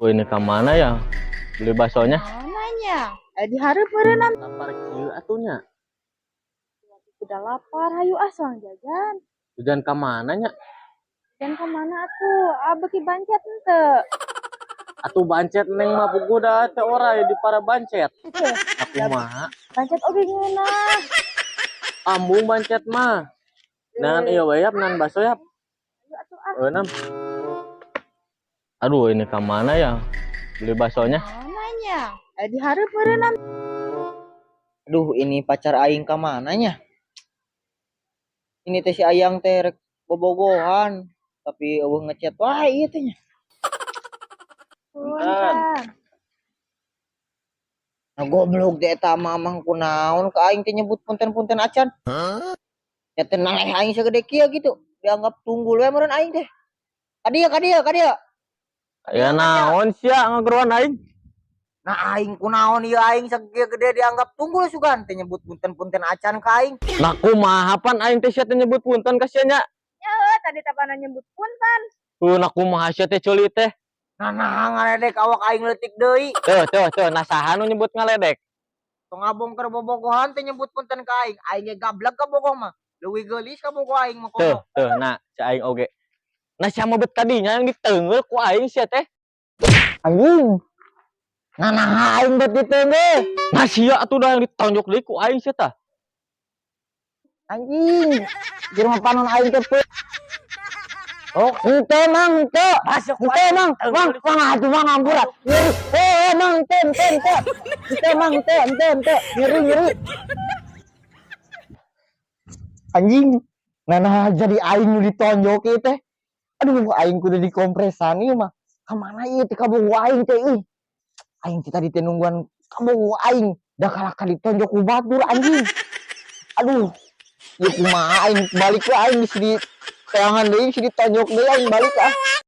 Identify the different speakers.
Speaker 1: Oh, ini ke mana ya? Beli baksonya?
Speaker 2: Mananya? Eh, dihareup meureunnan.
Speaker 1: Lapar kieu atuh nya.
Speaker 2: Udah lapar, hayu ah soang jajan.
Speaker 1: Jajan ka mana nya?
Speaker 2: Jajan ka mana atuh? Ah, beuki bancet henteu?
Speaker 1: Atuh bancet neng mah puguh da teh oray di para bancet. Aku mah
Speaker 2: Bancet oge ngeunah.
Speaker 1: Ambung bancet mah. Nan iya we yap, nan bakso yap.
Speaker 2: Hayu atuh ah.
Speaker 1: Euy. Aduh, ini ke mana ya? Beli baksonya?
Speaker 2: Mananya? Eh, dihareup meureunnan.
Speaker 3: Aduh, ini pacar aing ka mana nya? Ini teh si Ayang teh rek bobogohan, tapi euweuh ngechat wae ieu teh nya.
Speaker 2: Punten.
Speaker 3: Nah, goblok teh eta mah amang kunaon ka aing teh nyebut punten-punten acan. Ya teh naleh aing sagede kieu gitu, dianggap tunggul we meureun aing teh. Ka dieu, ka dieu, ka dieu.
Speaker 1: Ya naon sia ngageroan aing?
Speaker 3: Nah, aing kunaon ieu aing sakieu gede dianggap tunggul sugan teh nyebut punten-punten acan ka aing.
Speaker 1: Nah, kumaha pan aing teh sia teh nyebut punten ka sia nya?
Speaker 2: Ya heuh, tadi tapana nyebut punten.
Speaker 1: Tuh, nah kumaha sia teh ceuli teh?
Speaker 3: Nah, nah ngaledek awak aing leutik deui.
Speaker 1: Tuh, tuh, tuh, nah saha nu nyebut ngaledek?
Speaker 3: Tong ngabong keur bobogohan teh nyebut punten ka aing. Aing ge gablek ka bogoh mah. Leuwih geulis ka bogoh aing mah
Speaker 1: Tuh,
Speaker 3: komo.
Speaker 1: Tuh, nah si aing oge. Nah, sia mah bet kadinya yang diteungeul ku aing sia teh.
Speaker 3: Anjing. Nah, nah aing bet diteungeul.
Speaker 1: Nah, sia atuh dah yang ditonjok deui ku aing sia tah.
Speaker 3: Anjing. Jelema panon aing teh. Oh, henteu mang, henteu. Henteu mang, mang, mang atuh mang ampura. Nyeri. Eh, eh, mang, henteu, henteu, henteu. Henteu mang, henteu, henteu, henteu. Nyeri, nyeri. Anjing. Nah, nah jadi aing nu ditonjok ieu teh. Aduh, aing kudu dikompresan ieu mah. Ka mana ieu teh kabogoh aing teh euy? Aing teh tadi teh nungguan kabogoh aing. Da kalahka ditonjok ku batur anjing. Aduh. Ieu kumaha aing balik we aing geus di teangan deui, geus ditonjok deui aing balik ah.